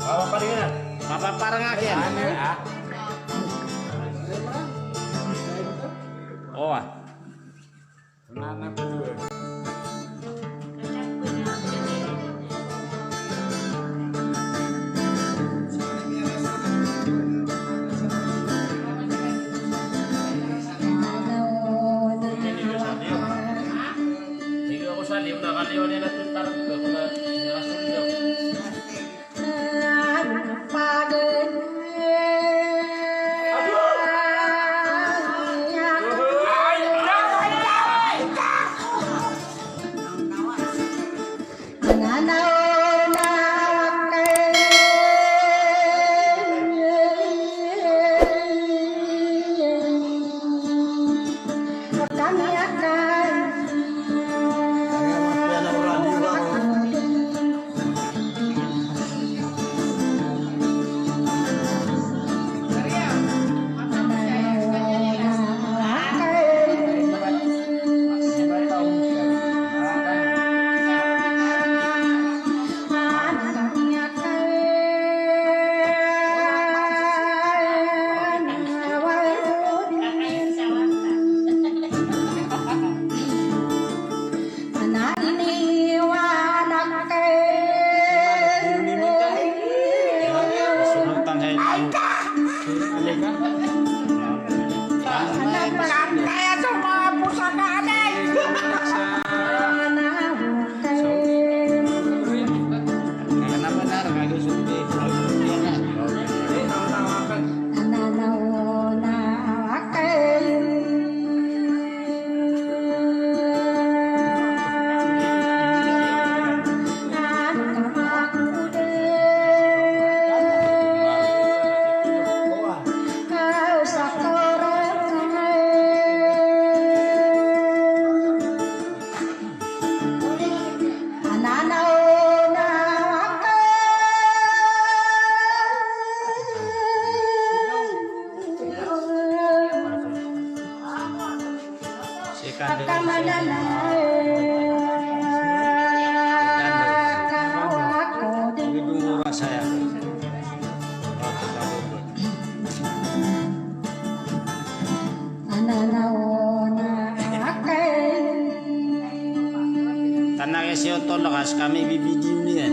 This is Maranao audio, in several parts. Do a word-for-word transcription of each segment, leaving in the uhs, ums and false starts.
Mapaparang aken. Oway. Tanag iyan si Otol, ka skami bibidyo niyan.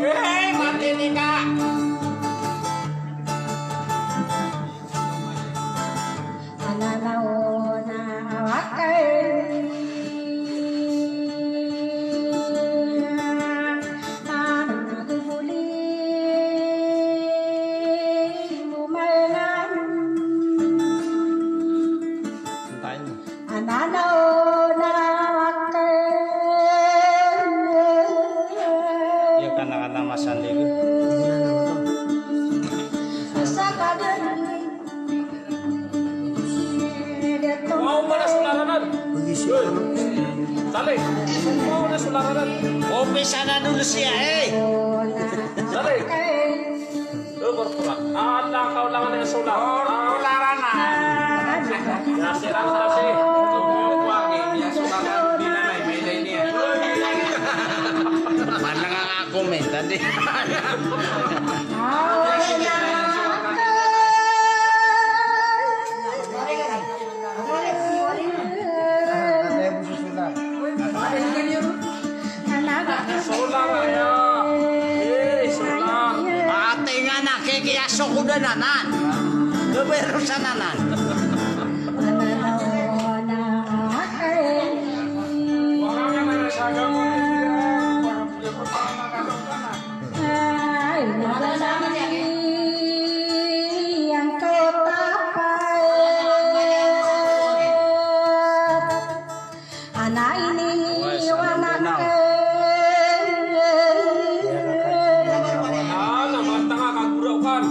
Hey, mati ni ka. Iya, kana-kana masan lagi. Wow, mana so laranan? Sali. Wow, mana so laranan? Opisan na dolo siya, eh. Sali. Eh, korporal. Ala ka olangan iyan so laranan. Korporal na. Ya, sira, sira, sira. Manang ako, men, tadi. Solang aya. Eh, solang. Ati nga na, kiki aso ko da nanan. Beberusan nanan. Ay, mabalay ang katapat. Ana ini wanak. Ana mantanga kaguraw kan.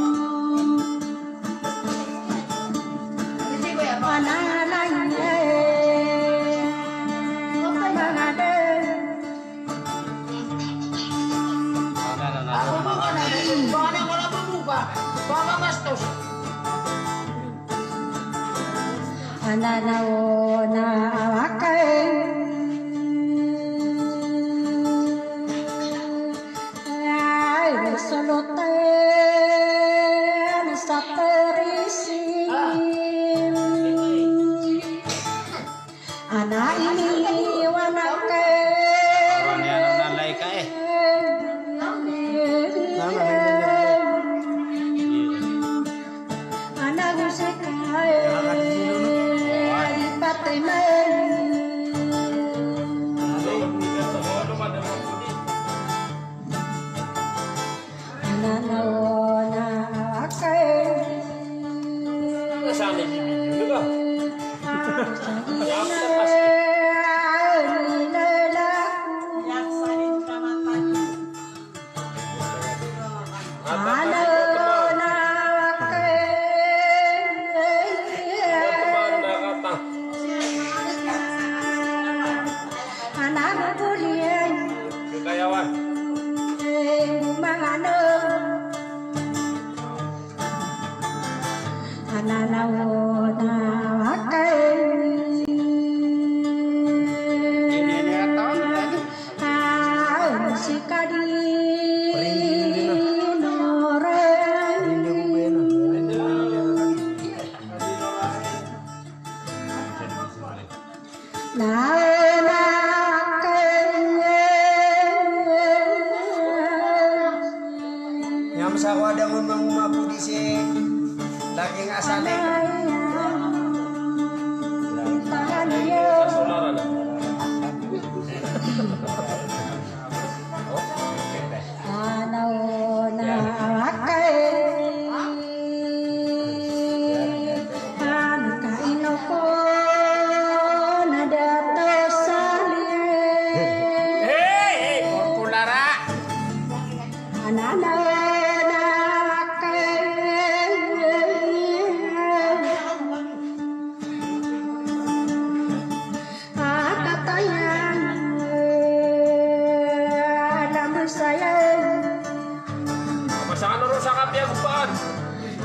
Ana nanya. Mangade. Ako mo ka na, baka na wala pa buka, baka bastos. Ananaw na awakay. Ay, masolotan sa terisim. Ana ini wanak. Awan iyan a nalay ka, eh. Ana gusik ka, eh. Di pati man. Ananaw na akay. Nasaan na yung video nila?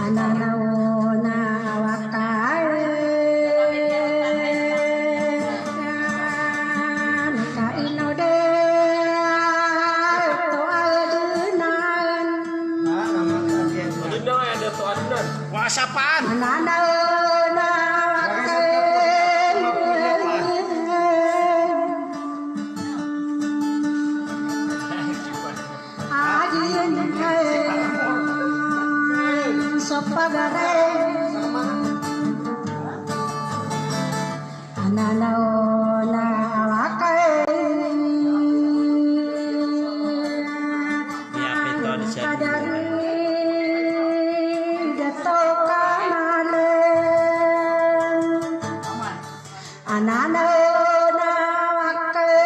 Ananaw na wakay, kaino da to adenan. Ananaw na wakay. Agi so pagari, ananaw na wakay. Kadari dato kamalen. Ananaw na wakay.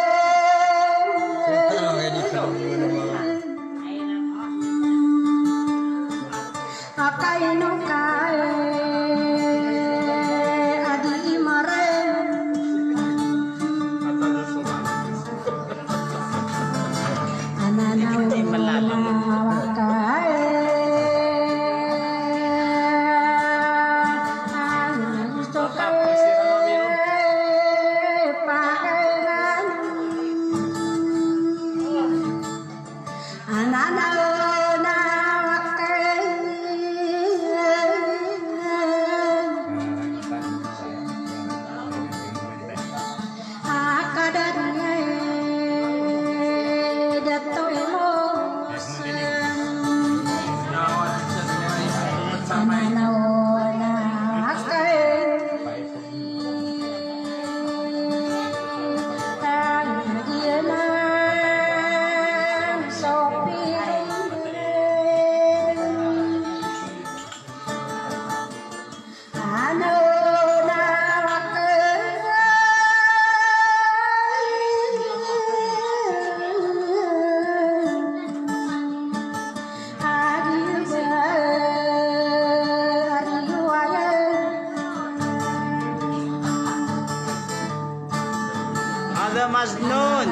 Akaino kay adi imaren. Ananaw na wakay. Ananaw na wakay. Hada Majnun.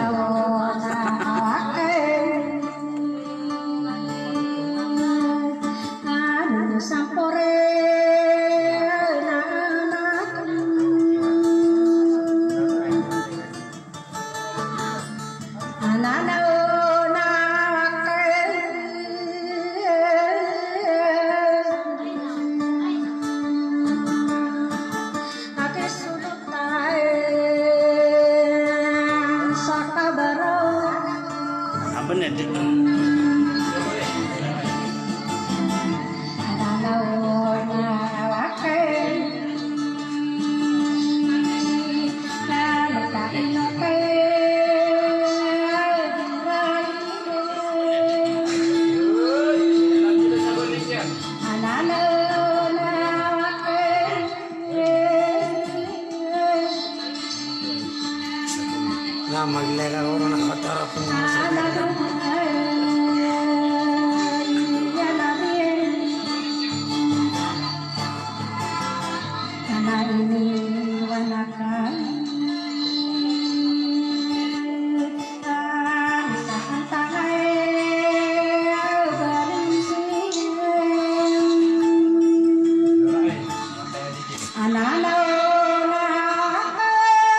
Na maglera oro na katarap ng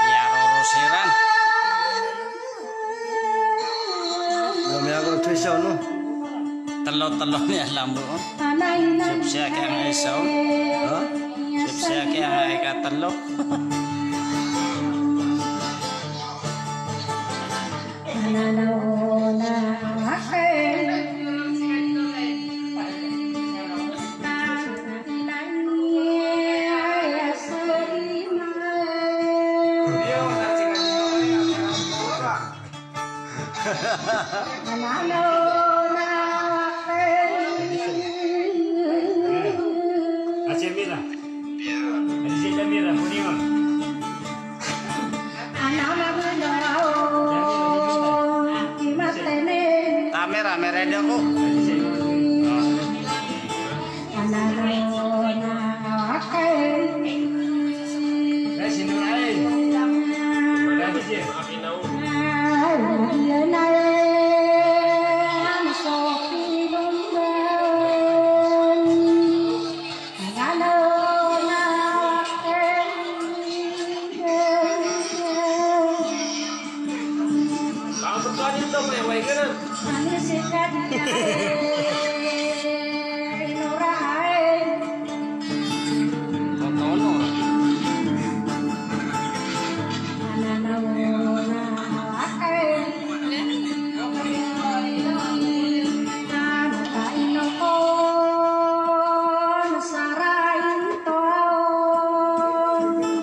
Iyaroro siran. Telo-telo niyan lambo. Sipsiya kiyangaisaw. Ha? Sipsiya kiyangaisaw. Telo. Ati Amira. Ati Amira, kuningan. Tamera, mera dako.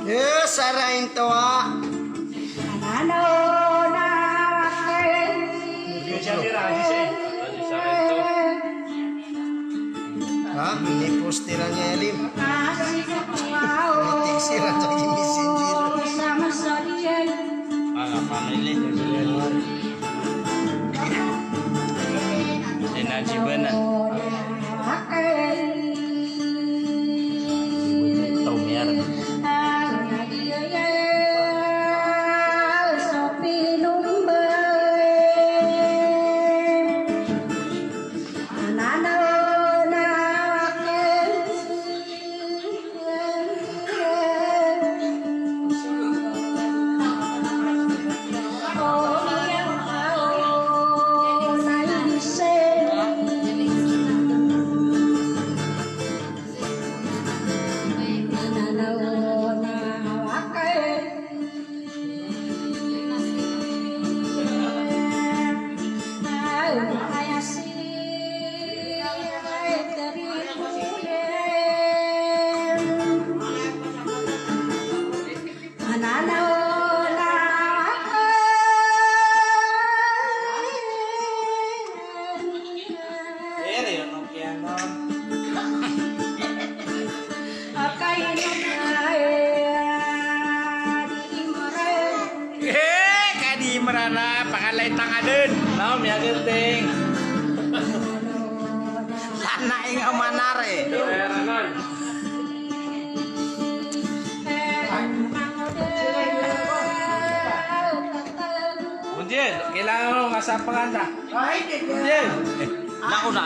Eh, sarain toa. Ha? Ini poster ang Elim. Ini text iran sa messenger. Mga family. Sinajibanan. Taw miyar. Eh, ka di Imran a, pakalay tangaden. Naw, miyagenting. Sana inga manare. Unjil, kailangan mo masapangan na. Unjil. Eh, naku na.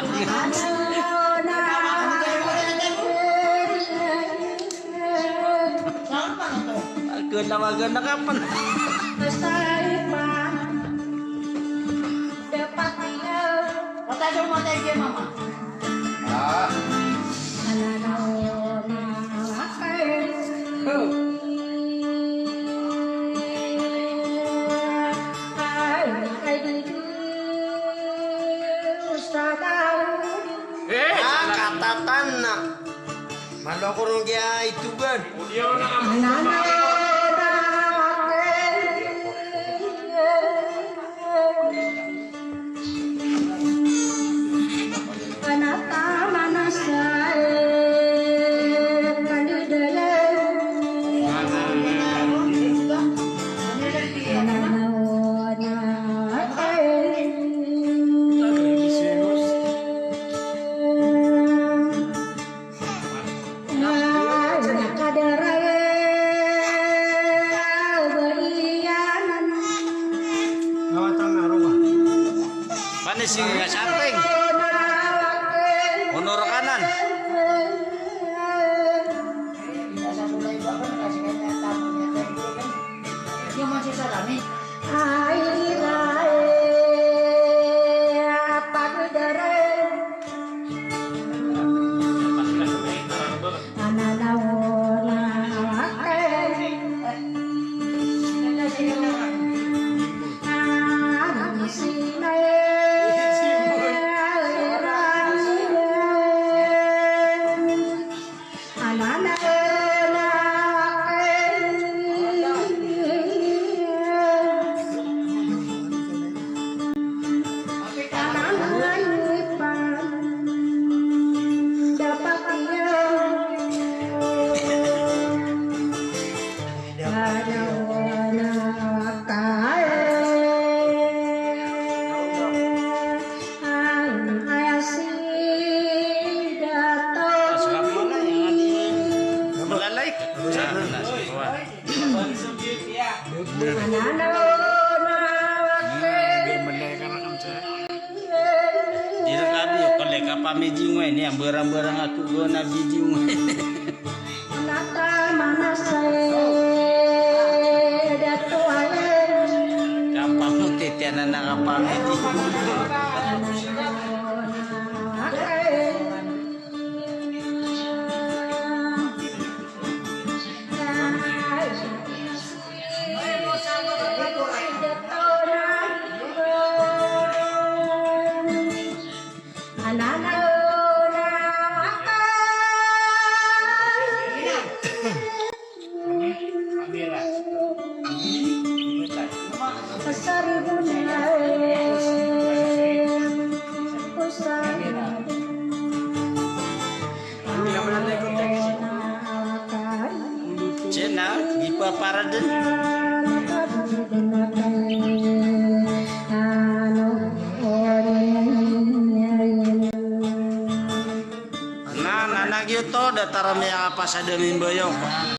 Ako na maganda ka pa. Dapat niya. Patay daw, matay kay mama. Ah. Eh, ah, katatan na. Malo ko ron kaya itugan. Panis yung santing. Honor kanan. Malalay. Di na kabi, o, kale ka pamijing wa ini, ang barang-barang ako go na bijing wa ini. Kapa mo titi Anan a kapangiti. Sii na, di paparadn. Na, na, na giyoto, datar a miyakapasad a mimbayaw.